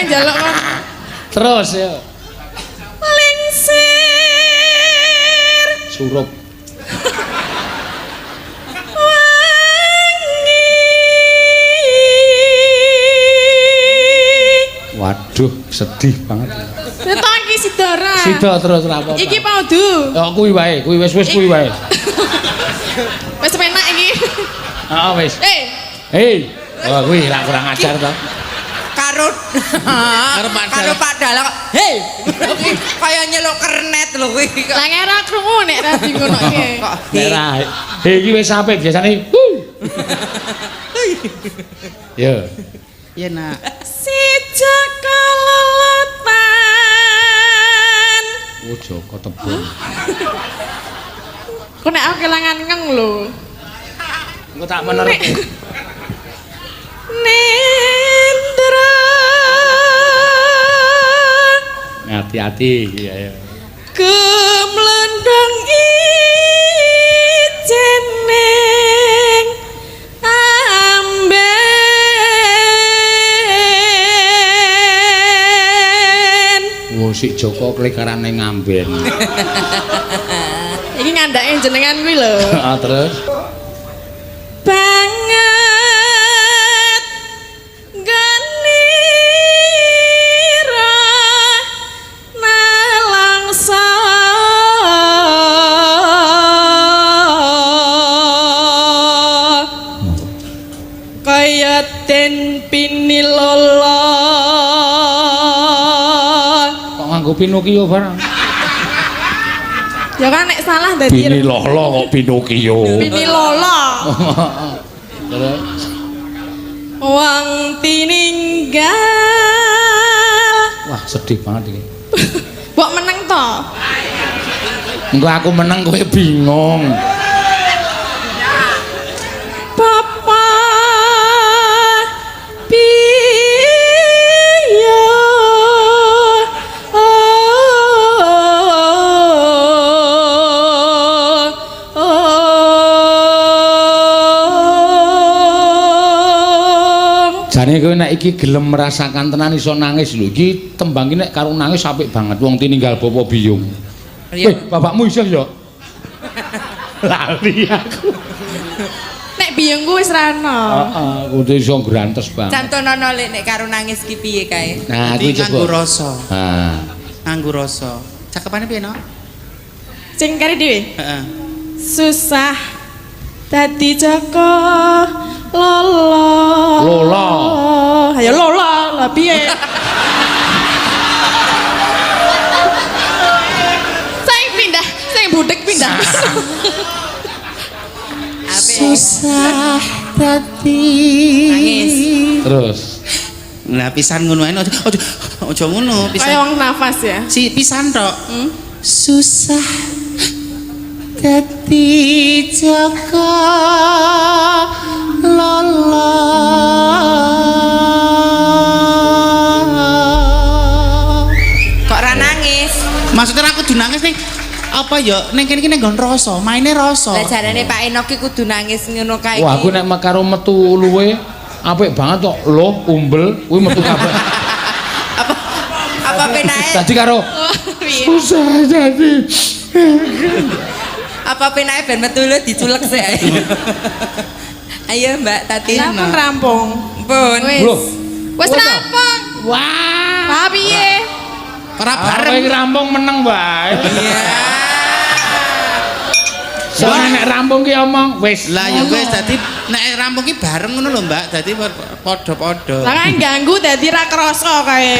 njaluk kon. Terus ya. Lingsir. Surup. Wangi. Waduh, sedih banget. Beto iki Sidora. Sida terus ora apa-apa. Iki paudu. Ya kuwi wae, kuwi wis wis kuwi wae. Wis penak iki. Heeh wis. Eh, Hei. Oh kuwi ra kurang ajar to. Karo Karo Pak karo Dalang. Pak Dalang. Hei. Kaya nyeluk kernet lho kuwi. lah ora krungu nek ra di ngonoke. Kok Nek ra he iki wis apik biasane. Hu. Yo. Iya, Nak. Si Jaka lelatan. Oh Joko tebon. Kok nek aku kelangan ngeng lho. Engko tak menerke. Nendra. Hati-hati iki ayo. Gemlendang ijening amben. Wo sik Joko klekarane ngamben. Iki ngandhake jenengan kuwi lho. Heeh terus. Banget ganira nalangsa kaya den pinilala. Kok nganggo Pinocchio barang? Ya kan nek salah dadi Pinilolo kok Pinocchio. Pinilala. Terus Wong tininggal. Wah, sedih banget iki. Mbok meneng to? Engko aku meneng kowe bingung. Bapak piye. Jane kowe nek iki gelem merasakan tenan iso nangis lho. Iki tembang iki nek karo nangis apik banget wong tininggal bapa biyung. Iya. Weh, bapakmu isih ya? Lali aku. Nek biyungku wis ra ono. Heeh, kudu iso grantes banget. Cantonono lek nek karo nangis ki piye kae? Nah, Dadi kuwi coba. nganggo rasa. Ah. Nganggo rasa. Cakepane piye, Nok? Sing kari dhewe. Heeh. Susah dadi Jaka lolo. Lolo. Ayo lolo, lah piye? Sing pindah, sing budek pindah. Apik. Susah dadi Nangis. Terus. Lah pisan ngono ae aja aja aja ngono Kayak pisan. wong nafas ya. Si pisan tok. Hmm? Susah dadi Jaka lolo. Kok ra nangis? Maksudnya aku kudu nangis nih apa ya ning kene iki ning nggon rasa, maine rasa. Lah jarane Pak Enok ki kudu nangis ngono kae. Wah, aku nek karo metu luwe apik banget kok. Loh, umbel kuwi metu kabeh. Apa apa penake? Dadi karo Piye? susah dadi. Apa penake ben metu lho diculek sik. Ayo Mbak Tati. Lah pun rampung. Pun. Wis. Loh. Wis rampung. Wah. Lah piye? Ora Bareng bareng. iki rampung meneng wae. Iya. Soale nek rampung ki omong wis. Lah ya wis dadi nek rampung ki bareng ngono lho Mbak, dadi padha-padha. Lah kan ganggu dadi ra krasa kae.